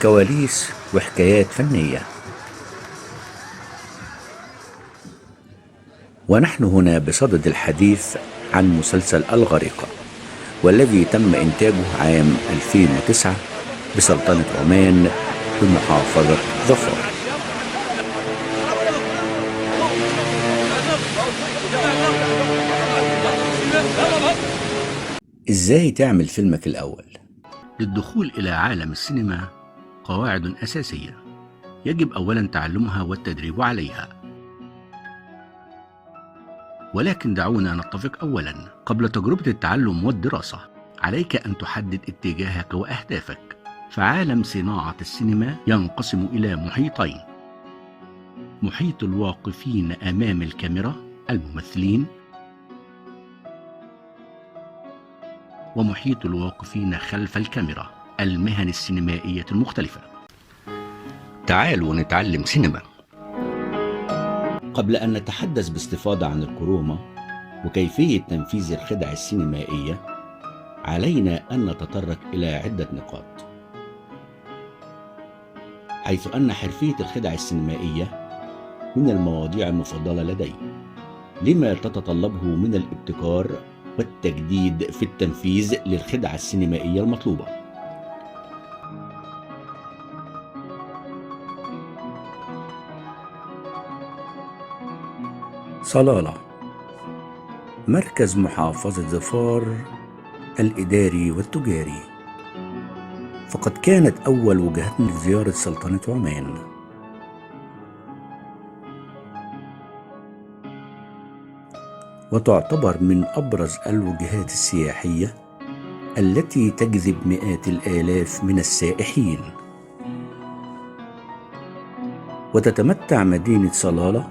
كواليس وحكايات فنية. ونحن هنا بصدد الحديث عن مسلسل الغريقة، والذي تم إنتاجه عام 2009 بسلطنة عمان بمحافظة ظفار. إزاي تعمل فيلمك الأول؟ للدخول إلى عالم السينما قواعد أساسية يجب أولا تعلمها والتدريب عليها، ولكن دعونا نتفق أولا، قبل تجربة التعلم والدراسة عليك أن تحدد اتجاهك وأهدافك. فعالم صناعة السينما ينقسم إلى محيطين: محيط الواقفين أمام الكاميرا الممثلين، ومحيط الواقفين خلف الكاميرا المهن السينمائية المختلفة. تعالوا نتعلم سينما. قبل أن نتحدث باستفاضة عن الكروما وكيفية تنفيذ الخدع السينمائية، علينا أن نتطرق إلى عدة نقاط، حيث أن حرفية الخدع السينمائية من المواضيع المفضلة لدي، لما تتطلبه من الابتكار والتجديد في التنفيذ للخدعة السينمائية المطلوبة. صلالة، مركز محافظة ظفار الإداري والتجاري، فقد كانت أول وجهتنا لزيارة سلطنة عمان. وتعتبر من أبرز الوجهات السياحية التي تجذب مئات الآلاف من السائحين. وتتمتع مدينة صلالة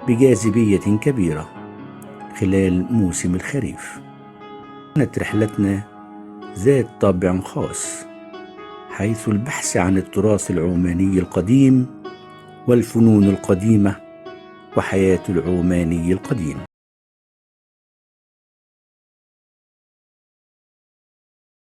بجاذبية كبيرة خلال موسم الخريف. كانت رحلتنا ذات طابع خاص، حيث البحث عن التراث العماني القديم والفنون القديمة وحياة العماني القديم.